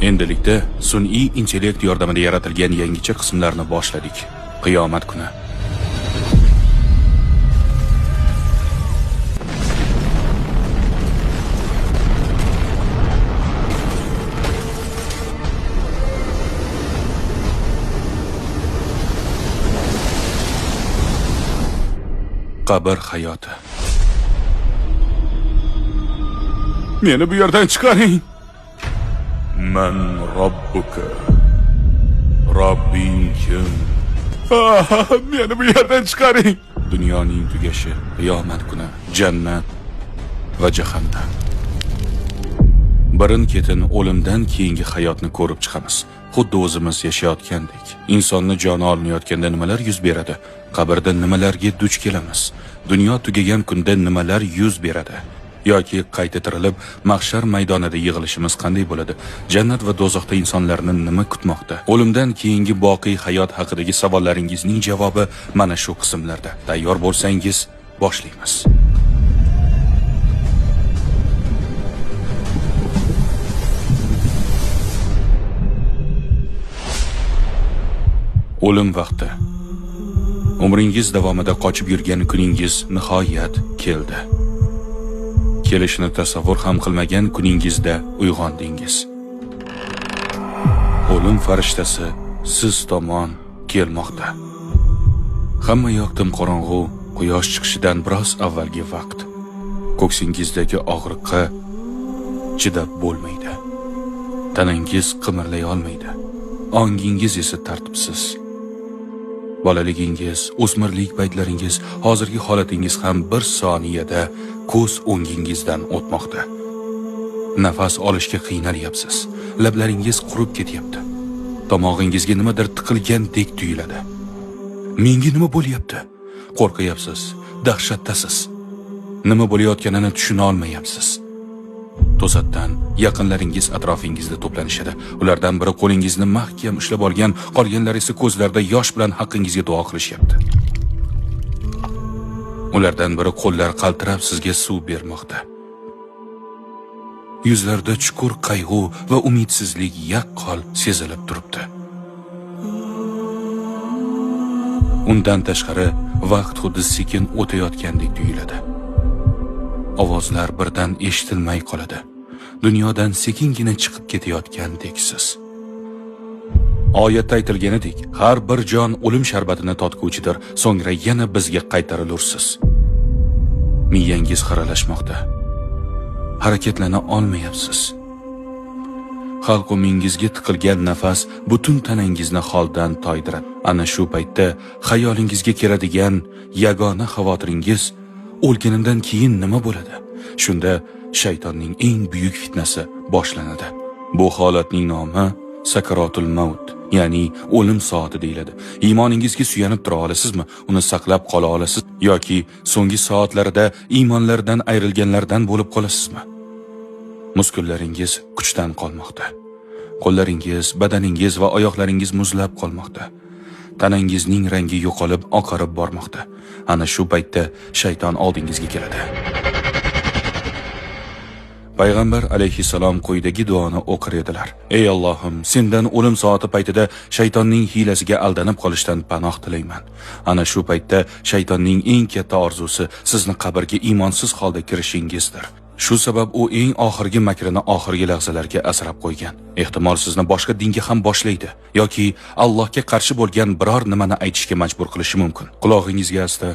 Endilikda sun'iy intellekt yordamida yaratilgan yangicha qismlarni boshladik. Qiyomat kuni. Qabr hayoti. Meni bu yerdan chiqaring. Man robbuka. Robbing kim? Meni bu yerdan chiqaring. Dunyoning tugashi, qiyomat kuni, jannat va jahannam. Birin-ketin o'limdan keyingi hayotni ko'rib chiqamiz. Xuddi o'zimiz yashayotgandek. Insonni joni olinayotganda nimalar yuz beradi? Qabrda nimalarga duch kelamiz? Dunyo tugagan kunda nimalar yuz beradi? Yoki qayta tirilib mahshar maydonida yig'ilishimiz qanday bo'ladi? Jannat va do'zaxda insonlarni nima kutmoqda? O'limdan keyingi boqiy hayot haqidagi savollaringizning javobi mana shu qismlarda. Tayyor bo'lsangiz, boshlaymiz. O'lim vaqti. Umringiz davomida qochib yurgan kuningiz nihoyat keldi. Kelishini tasavvur ham qilmagan kuningizda uyg'ondingiz. O'lim farishtasi siz tomon kelmoqda. Hamma yoq tim qorong'u, quyosh chiqishidan biroz avvalgi vaqt. Ko'ksingizdagi og'riqqa chidab bo'lmaydi. Tanangiz qimirlay olmaydi. Ongingiz esa tartibsiz. Bolaligingiz, o'smirlik paytlaringiz, hozirgi holatingiz ham bir soniyada ko'z o'ngingizdan o'tmoqda. Nafas olishga qiynalyapsiz. Lablaringiz qurib ketyapti. Tomog'ingizga nimadir tiqilgandek tuyuladi. Menga nima bo'lyapti? Qo'rqyapsiz, dahshatdasiz. Nima bo'layotganini tushuna olmayapsiz. To'satdan yaqinlaringiz atrofingizda to'planishadi. Ulardan biri qo'lingizni mahkam ushlab olgan, qolganlari esa ko'zlarida yosh bilan haqqingizga duo qilishyapti. Ulardan biri qo'llar qaltirab sizga suv bermoqda. Yuzlarda chuqur qayg'u va umidsizlik yaqqol sezilib turibdi. Undan tashqari vaqt xuddi sekin o'tayotgandek tuyuladi. Ovozlar birdan eshitilmay qoladi. Dunyodan sekingina chiqib ketayotgandeksiz. Oyatda aytilganidek, har bir jon o'lim sharbatini totguvchidir, so'ngra yana bizga qaytarilursiz. Miyangiz xiralashmoqda. Harakatlana olmayapsiz. Halqumingizga tiqilgan nafas butun tanangizni holdan toydiradi. Ana shu paytda xayolingizga keladigan yagona xavotiringiz o'lganimdan keyin nima bo'ladi? Shunda shaytonning eng buyuk fitnasi boshlanadi. Bu holatning nomi sakaratul maut, ya'ni o'lim soati deyiladi. Iymoningizga suyanib tura olasizmi? Uni saqlab qola olasiz yoki so'nggi soatlarda iymonlardan ayrilganlardan bo'lib qolasizmi? Muskullaringiz kuchdan qolmoqda. Qo'llaringiz, badaningiz va oyoqlaringiz muzlab qolmoqda. Tanangizning rangi yo'qolib, oqarib bormoqda. Ana shu paytda shayton oldingizga keladi. Payg'ambar alayhissalom quyidagi duoni o'qir edilar. Ey Allohim, sendan o'lim soati paytida shaytonning hiylasiga aldanib qolishdan panoh tilayman. Ana shu paytda shaytonning eng katta orzusi sizni qabrga iymonsiz holda kirishingizdir. Shu sabab u eng oxirgi makrini oxirgi lahzalarga asrab qo'ygan. Ehtimol sizni boshqa dinga ham boshlaydi yoki Allohga qarshi bo'lgan biror nimani aytishga majbur qilishi mumkin. Qulog'ingizga asta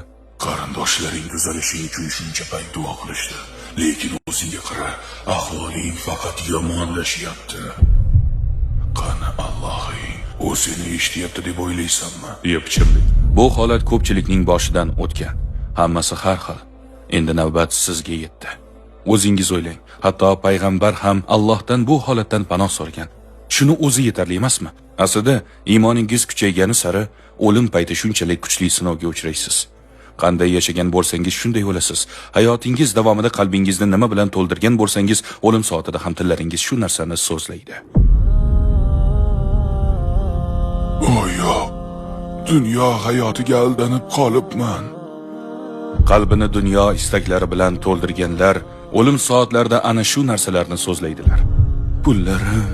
qarindoshlaring tuzalishing uchun shuncha payt duo qilishdi. Lekin o'zingga qara, ahvoling faqat yomonlashyapti. Qani Allohing, u seni eshityapti deb o'ylaysanmi? Deya pichirladi. Bu holat ko'pchilikning boshidan o'tgan. Hammasi har xil. Endi navbat sizga yetdi. O'zingiz o'ylang. Hatto payg'ambar ham Allohdan bu holatdan panoh so'ragan. Shuni o'zi yetarli emasmi? Aslida iymoningiz kuchaygani sari o'lim payti shunchalik kuchli sinovga uchraysiz. Qanday yashagan bo'lsangiz shunday o'lasiz. Hayotingiz davomida qalbingizni nima bilan to'ldirgan bo'lsangiz, o'lim soatida ham tillaringiz shu narsani so'zlaydi. O yo'q, dunyo hayotiga aldanib qolibman. Qalbini dunyo istaklari bilan to'ldirganlar o'lim soatlarida ana shu narsalarni so'zlaydilar. Pullarim,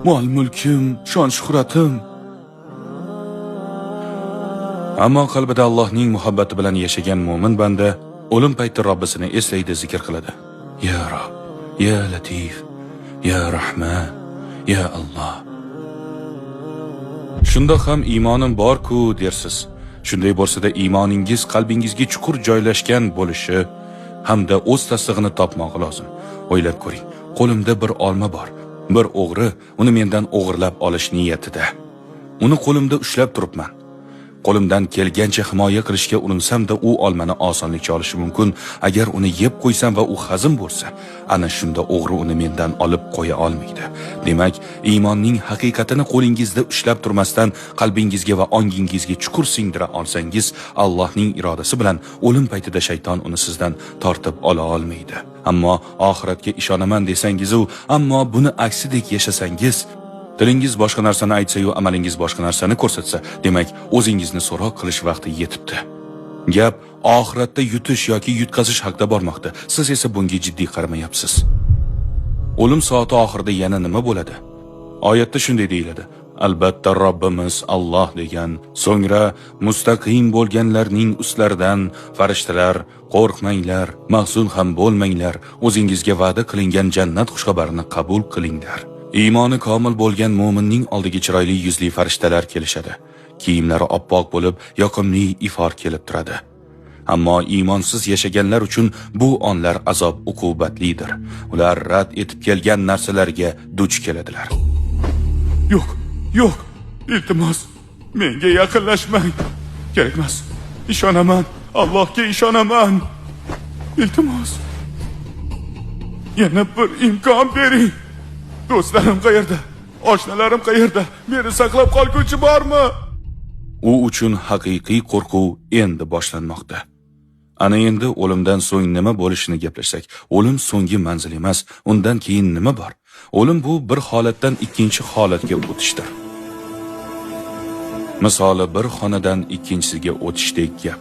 Mol-mulkim, shon-shuhratim. Ammo qalbida Allohning muhabbati bilan yashagan mo'min banda o'lim payti Robbisini eslaydi, zikr qiladi. Ya Rob, ya Latif, ya Rahman, ya Alloh. Shunda ham iymonim bor-ku dersiz. Shunday bo'lsa-da iymoningiz qalbingizga chuqur joylashgan bo'lishi hamda o'z tasdig'ini topmog'i lozim. O'ylab ko'ring, qo'limda bir olma bor. Bir o'g'ri uni mendan o'g'irlab olish niyatida. Uni qo'limda ushlab turibman. Qo'limdan kelgancha himoya qilishga urinsam-da u olmani osonlikcha olishi mumkin. Agar uni yeb qo'ysam va u hazm bo'lsa, ana shunda o'g'ri uni mendan olib qo'ya olmaydi. Demak, iymonning haqiqatini qo'lingizda ushlab turmasdan qalbingizga va ongingizga chuqur singdira olsangiz, Allohning irodasi bilan o'lim paytida shayton uni sizdan tortib ola olmaydi. Ammo oxiratga ishonaman desangiz u, ammo buni aksidek yashasangiz, tilingiz boshqa narsani aytsa-yu amalingiz boshqa narsani ko'rsatsa, demak, o'zingizni so'roq qilish vaqti yetibdi. Gap oxiratda yutish yoki yutqazish haqida bormoqda. Siz esa bunga jiddiy qaramayapsiz. O'lim soati oxirida yana nima bo'ladi? Oyatda shunday deyiladi: Albatta Robbimiz Alloh degan, so'ngra mustaqim bo'lganlarning ustlaridan farishtalar, qo'rqmanglar, mahzun ham bo'lmanglar, o'zingizga va'da qilingan jannat xushxabarini qabul qilinglar. Iymoni komil bo'lgan mo'minning oldiga chiroyli yuzli farishtalar kelishadi. Kiyimlari oppoq bo'lib, yoqimli ifor kelib turadi. Ammo iymonsiz yashaganlar uchun bu onlar azob uqubatlidir. Ular rad etib kelgan narsalarga duch keladilar. Yo'q, yo'q, iltimos, menga yaqinlashmang. Kerakmas. Ishonaman, Allohga ishonaman. Iltimos. Yana bir imkon bering. Do'stlarim qayerda? Oshnalarim qayerda? Meni saqlab qolguvchi bormi? U uchun haqiqiy qo'rquv endi boshlanmoqda. Ana endi o'limdan so'ng nima bo'lishini gaplashsak, o'lim so'nggi manzil emas, undan keyin nima bor? O'lim bu bir holatdan ikkinchi holatga o'tishdir. Misoli bir xonadan ikkinchisiga o'tishdek gap.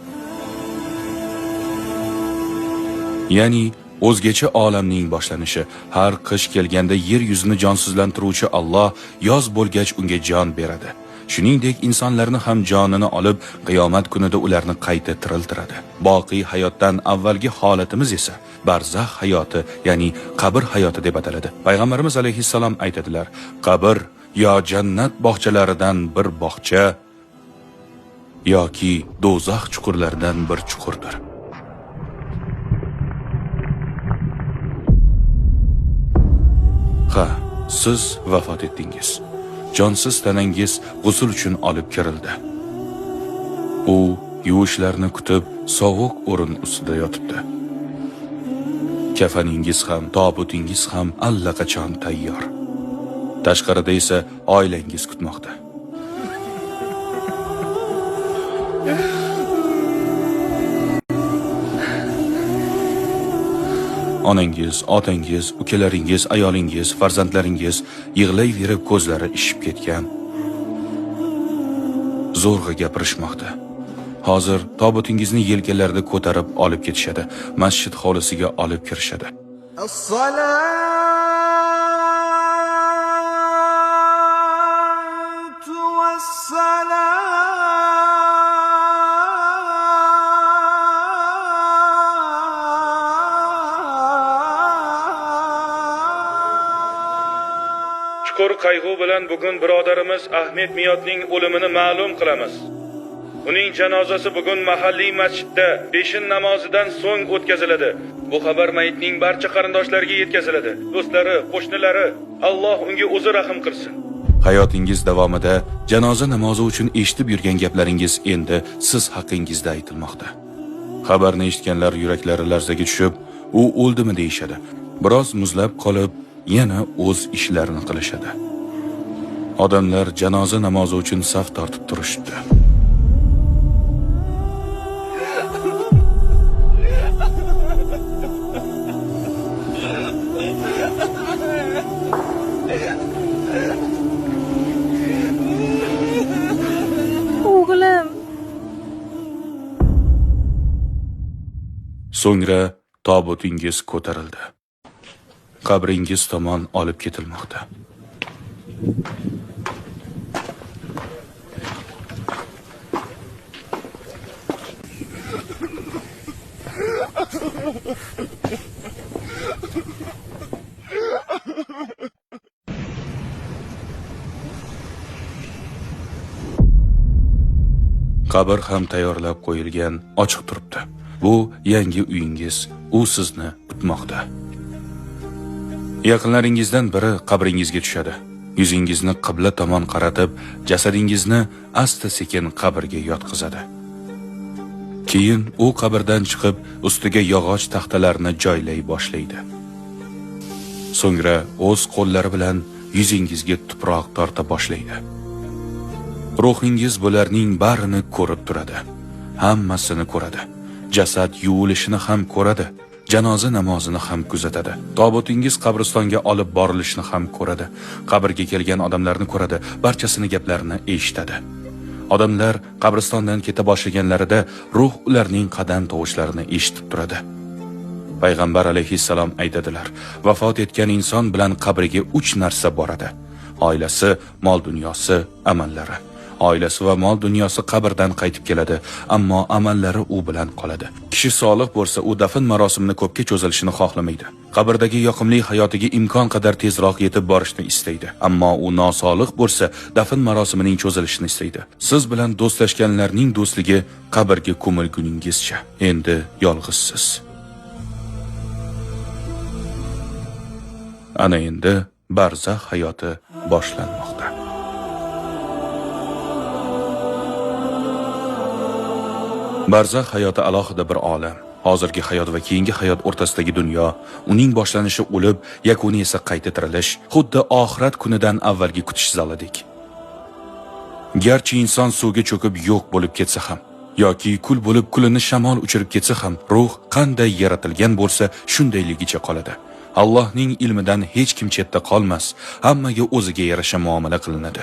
Ya'ni o'zgacha olamning boshlanishi. Har qish kelganda yer yuzini jonsizlantiruvchi Alloh yoz bo'lgach unga jon beradi. Shuningdek insonlarni ham jonini olib, qiyomat kunida ularni qayta tiriltiradi. Boqiy hayotdan avvalgi holatimiz esa barzax hayoti, ya'ni qabr hayoti deb ataladi. Payg'ambarimiz alayhissalom aytadilar: qabr yo jannat bog'chalaridan bir bog'cha yoki do'zax chuqurlaridan bir chuqurdir. Ha, siz vafot etdingiz. Jonsiz tanangiz g'usul uchun olib kirildi. U yuvishlarni kutib, sovuq o'rin ustida yotibdi. Kafaningiz ham, tobutingiz ham allaqachon tayyor. Tashqarida esa oilangiz kutmoqda. Onangiz, otangiz, ukalaringiz, ayolingiz, farzandlaringiz yig'layverib ko'zlari ishib ketgan. Zo'rg'a gapirishmoqda. Hozir tobutingizni yelkalarida ko'tarib olib ketishadi, masjid hovlisiga olib kirishadi. Chuqur qayg'u bilan bugun birodarimiz Ahmed Miyotning o'limini ma'lum qilamiz. Uning janozasi bugun mahalliy masjidda peshin namozidan so'ng o'tkaziladi. Bu xabar mayitning barcha qarindoshlariga yetkaziladi. Do'stlari, qo'shnilari, Alloh unga o'zi rahim qilsin. Hayotingiz davomida janoza namozi uchun eshitib yurgan gaplaringiz endi siz haqingizda aytilmoqda. Xabarni eshitganlar yuraklari larzaga tushib, u o'ldimi deyishadi. Biroz muzlab qolib, yana o'z ishlarini qilishadi. Odamlar janoza namozi uchun saf tortib turishdi. O'g'lim. So'ngra tobutingiz ko'tarildi. Qabringiz tomon olib ketilmoqda. Qabr ham tayyorlab qo'yilgan, ochiq turibdi. Bu yangi uyingiz, u sizni kutmoqda. Yaqinlaringizdan biri qabringizga tushadi. Yuzingizni qibla tomon qaratib, jasadingizni asta-sekin qabrga yotqizadi. Keyin u qabrdan chiqib, ustiga yog'och taxtalarni joylay boshlaydi. So'ngra o'z qo'llari bilan yuzingizga tuproq torta boshlaydi. Ruhingiz bularning barini ko'rib turadi. Hammasini ko'radi. Jasad yuvilishini ham ko'radi. Janoza namozini ham kuzatadi. Tobutingiz qabristonga olib borilishini ham ko'radi. Qabrga kelgan odamlarni ko'radi, barchasini gaplarini eshitadi. Odamlar qabristondan keta boshlaganlarida ruh ularning qadam tovushlarini eshitib turadi. Payg'ambar alayhissalom aytadilar: vafot etgan inson bilan qabriga 3 narsa boradi. Oilasi, mol dunyosi, amallari. Oilasi va mol dunyosi qabrdan qaytib keladi, ammo amallari u bilan qoladi. Kishi solih bo'lsa, u dafn marosimini ko'pga cho'zilishini xohlamaydi. Qabrdagi yoqimli hayotiga imkon qadar tezroq yetib borishni istaydi. Ammo u nosolih bo'lsa, dafn marosimining cho'zilishini istaydi. Siz bilan do'stlashganlarning do'stligi qabrga ko'milguningizcha. Endi yolg'izsiz. Ana endi barzax hayoti boshlanmoqda. Barzax hayoti alohida bir olam. Hozirgi hayot va keyingi hayot o'rtasidagi dunyo, uning boshlanishi o'lib, yakuni esa qayta tirilish, xuddi oxirat kunidan avvalgi kutish zalidek. Garchi inson suvga cho'kib yo'q bo'lib ketsa ham, yoki kul bo'lib kulini shamol uchirib ketsa ham, ruh qanday yaratilgan bo'lsa, shundayligicha qoladi. Allohning ilmidan hech kim chetda qolmas, hammaga o'ziga yarasha muomala qilinadi.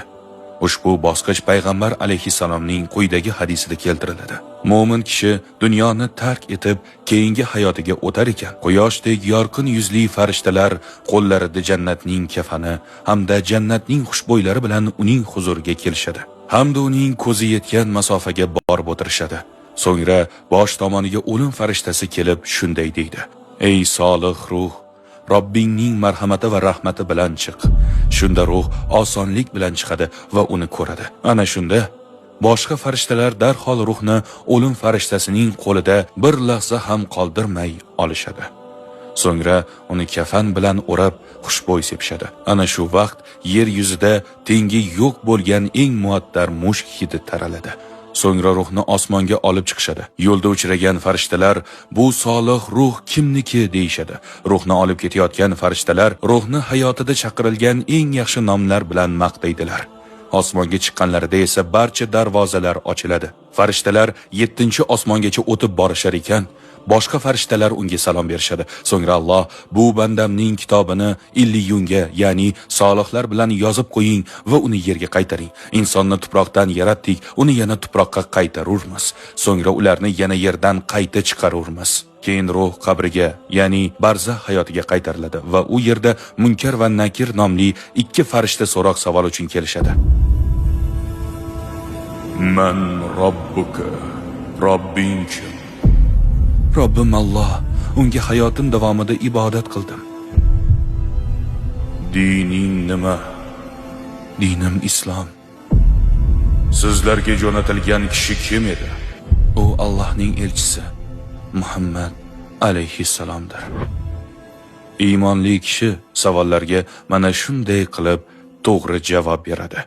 Ushbu bosqich payg'ambar alayhissalomning quyidagi hadisida keltiriladi. Mo'min kishi dunyoni tark etib, keyingi hayotiga o'tar ekan, quyoshdek yorqin yuzli farishtalar qo'llarida jannatning kafani hamda jannatning xushbo'ylari bilan uning huzuriga kelishadi. Hamda uning ko'zi yetgan masofaga borib o'tirishadi. So'ngra bosh tomoniga o'lim farishtasi kelib shunday deydi: "Ey solih ruh, Robbingning marhamati va rahmati bilan chiq." Shunda ruh osonlik bilan chiqadi va uni ko'radi. Ana shunda boshqa farishtalar darhol ruhni o'lim farishtasining qo'lida bir lahza ham qoldirmay olishadi. So'ngra uni kafan bilan o'rab xushbo'y sepishadi. Ana shu vaqt yer yuzida tengi yo'q bo'lgan eng muattar mushk hidi taraladi. So'ngra ruhni osmonga olib chiqishadi. Yo'lda uchragan farishtalar bu solih ruh kimniki deyishadi. Ruhni olib ketayotgan farishtalar ruhni hayotida chaqirilgan eng yaxshi nomlar bilan maqtaydilar. Osmonga chiqqanlarida esa barcha darvozalar ochiladi. Farishtalar 7-osmongacha o'tib borishar ekan, boshqa farishtalar unga salom berishadi. So'ngra Alloh bu bandamning kitobini illiyunga, ya'ni solihlar bilan yozib qo'ying va uni yerga qaytaring. Insonni tuproqdan yaratdik, uni yana tuproqqa qaytarurmiz. So'ngra ularni yana yerdan qayta chiqarurmiz. Keyin ruh qabriga, ya'ni barzax hayotiga qaytariladi va u yerda Munkar va Nakir nomli 2 farishta so'roq savol uchun kelishadi. Man robbuka, Robbing kim? Robbim Alloh, unga hayotim davomida ibodat qildim. Dining nima? Dinim islom. Sizlarga jo'natilgan kishi kim edi? U Allohning elchisi Muhammad alayhissalomdir. Iymonli kishi savollarga mana shunday qilib to'g'ri javob beradi.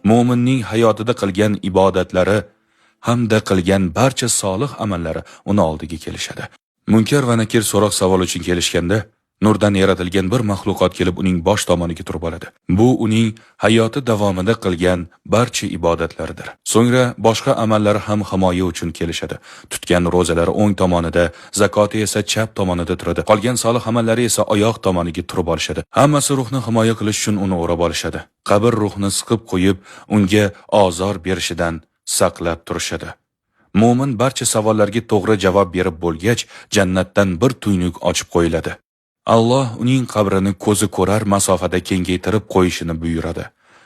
Mo'minning hayotida qilgan ibodatlari hamda qilgan barcha solih amallari uni oldiga kelishadi. Munkar va Nakir so'roq savol uchun kelishganda, nurdan yaratilgan bir maxluqot kelib uning bosh tomoniga turib oladi. Bu uning hayoti davomida qilgan barcha ibodatlaridir. So'ngra boshqa amallari ham himoya uchun kelishadi. Tutgan ro'zalari o'ng tomonida, zakoti esa chap tomonida turadi. Qolgan solih amallari esa oyoq tomoniga turib olishadi. Hammasi ruhni himoya qilish uchun uni o'rab olishadi. Qabr ruhni siqib qo'yib, unga ozor berishidan saqlab turishadi. Mo'min barcha savollarga to'g'ri javob berib bo'lgach, jannatdan bir tuynuk ochib qo'yiladi. Alloh uning qabrini ko'zi ko'rar masofada kengaytirib qo'yishini buyuradi.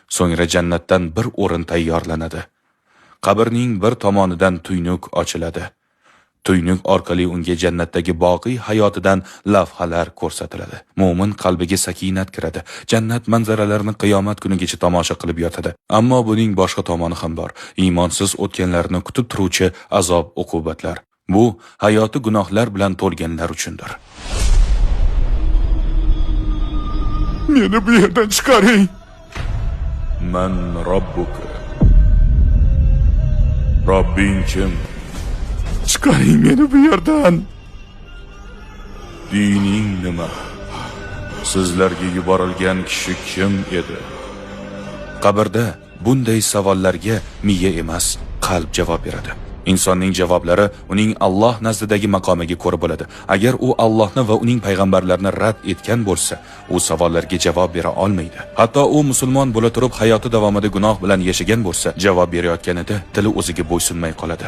So'ngra jannatdan bir o'rin tayyorlanadi. Qabrning bir tomonidan tuynuk ochiladi. Tuynuk orqali unga jannatdagi boqiy hayotidan lavhalar ko'rsatiladi. Mo'min qalbiga sakinat kiradi. Jannat manzaralarini qiyomat kunigacha tomosha qilib yotadi. Ammo buning boshqa tomoni ham bor. Iymonsiz o'tganlarni kutib turuvchi azob uqubatlar. Bu hayoti gunohlar bilan to'lganlar uchundir. Meni bu yerdan chiqaring. Man robbuka. Robbing kim? Chiqaring meni bu yerdan. Dining nima? Sizlarga yuborilgan kishi kim edi? Qabrda bunday savollarga miya emas, qalb javob beradi. Insonning javoblari uning Alloh nazdidagi maqomiga ko'ra bo'ladi. Agar u Allohni va uning payg'ambarlarini rad etgan bo'lsa, u savollarga javob bera olmaydi. Hatto u musulmon bo'la turib hayoti davomida gunoh bilan yashagan bo'lsa, javob berayotganida tili o'ziga bo'ysunmay qoladi.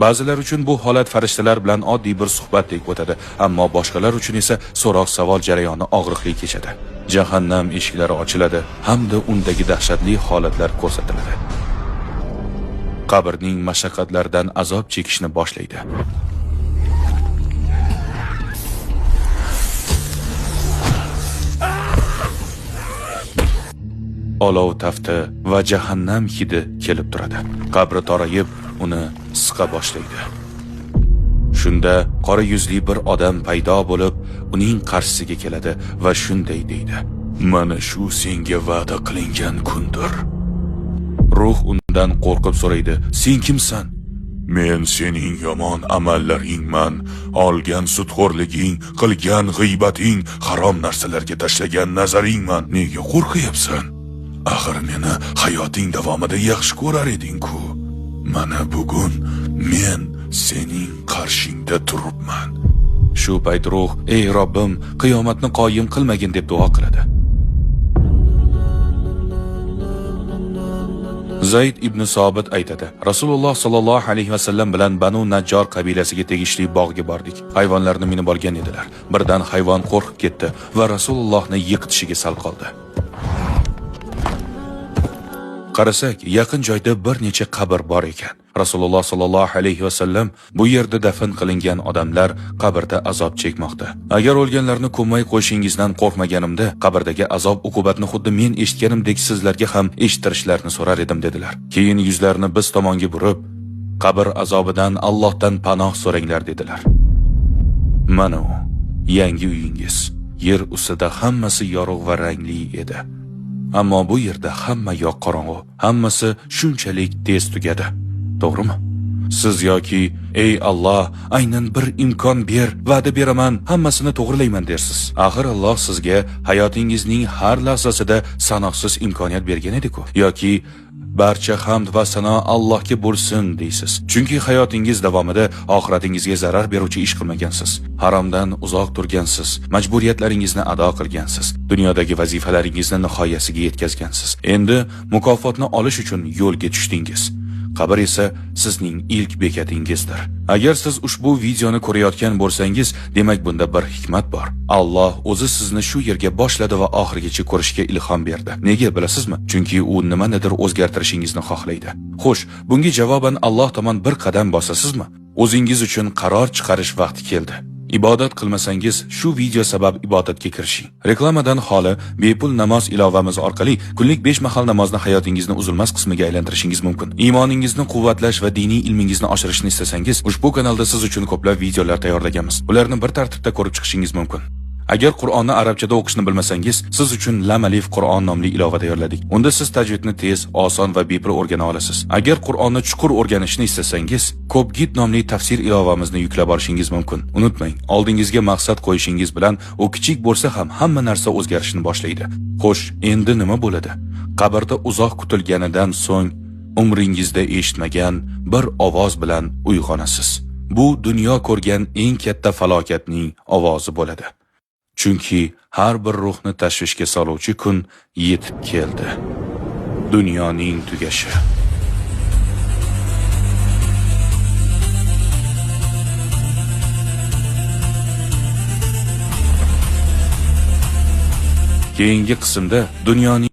Ba'zilar uchun bu holat farishtalar bilan oddiy bir suhbatdek o'tadi, ammo boshqalar uchun esa so'roq-savol jarayoni og'riqli kechadi. Jahannam eshiklari ochiladi hamda undagi dahshatli holatlar ko'rsatiladi. Qabrning mashaqqatlaridan azob chekishni boshlaydi. Olov tafti va jahannam hidi kelib turadi. Qabri torayib, uni siqa boshlaydi. Shunda qora yuzli bir odam paydo bo'lib, uning qarshisiga keladi va shunday deydi: Mana shu senga va'da qilingan kundir. Ruh undan qo'rqib so'raydi: "Sen kimsan?" Men sening yomon amallaringman, olgan sudxo'rliging, qilgan g'iybating, harom narsalarga tashlagan nazaringman. Nega qo'rqyapsan? Axir meni hayoting davomida yaxshi ko'rar eding-ku. Mana bugun men sening qarshingda turibman. Shu payt ruh: "Ey Robbim, qiyomatni qoyim qilmagin" deb duo qiladi. Zayd ibn Sobit aytadi: Rasululloh sallallohu alayhi va sallam bilan Banu Najjar qabilasiga tegishli bog'ga bordik. Hayvonlarni minib olgan edilar. Birdan hayvon qo'rqib ketdi va Rasulullohni yiqitishiga sal qoldi. Qarasak, yaqin joyda bir necha qabr bor ekan. Rasululloh sallallohu alayhi va sallam bu yerda dafn qilingan odamlar qabrda azob chekmoqda. Agar o'lganlarni ko'mmay qo'yishingizdan qo'rqmaganimda, qabrdagi azob uqubatni xuddi men eshitganimdek sizlarga ham eshittirishlarini so'rar edim dedilar. Keyin yuzlarini biz tomonga burib, qabr azobidan Allohdan panoh so'ranglar dedilar. Mana u, yangi uyingiz. Yer ustida hammasi yorug' va rangli edi. Ammo bu yerda hamma yoq qorong'u, hammasi shunchalik tez tugadi. To'g'rimi? Siz yoki ey Alloh, aynan bir imkon ber, va'da beraman, hammasini to'g'rilayman dersiz. Axir Alloh sizga hayotingizning har lahzasida sanoqsiz imkoniyat bergan edi-ku. Yoki barcha hamd va sano Allohga bo'lsin deysiz. Chunki hayotingiz davomida oxiratingizga zarar beruvchi ish qilmagansiz. Haromdan uzoq turgansiz, majburiyatlaringizni ado qilgansiz, dunyodagi vazifalaringizni nihoyasiga yetkazgansiz. Endi mukofotni olish uchun yo'lga tushdingiz. Qabr esa sizning ilk bekatingizdir. Agar siz ushbu videoni ko'rayotgan bo'lsangiz, demak bunda bir hikmat bor. Alloh o'zi sizni shu yerga boshladi va oxirigacha ko'rishga ilhom berdi. Nega bilasizmi? Chunki u nimanidir o'zgartirishingizni xohlaydi. Xo'sh, bunga javoban Alloh tomon bir qadam bosasizmi? O'zingiz uchun qaror chiqarish vaqti keldi. Ibodat qilmasangiz, shu video sabab ibodatga kirishing. Reklamadan xoli bepul namoz ilovamiz orqali kunlik 5 mahal namozni hayotingizni uzilmas qismiga aylantirishingiz mumkin. Iymoningizni quvvatlash va diniy ilmingizni oshirishni istasangiz, ushbu kanalda siz uchun ko'plab videolar tayyorlaganmiz. Ularni bir tartibda ko'rib chiqishingiz mumkin. Agar Qur'onni arabchada o'qishni bilmasangiz, siz uchun Lam Alif Qur'on nomli ilova tayyorladik. Unda siz tajvidni tez, oson va bepul o'rgana olasiz. Agar Qur'onni chuqur o'rganishni istasangiz, Kopgit nomli tafsir ilovamizni yuklab olishingiz mumkin. Unutmang, oldingizga maqsad qo'yishingiz bilan u kichik bo'lsa ham hamma narsa o'zgarishni boshlaydi. Xo'sh, endi nima bo'ladi? Qabrda uzoq kutilganidan so'ng umringizda eshitmagan bir ovoz bilan uyg'onasiz. Bu dunyo ko'rgan eng katta falokatning ovozi bo'ladi. Chunki har bir ruhni tashvishga soluvchi kun yetib keldi. Dunyoning tugashi. Keyingi qismda dunyoning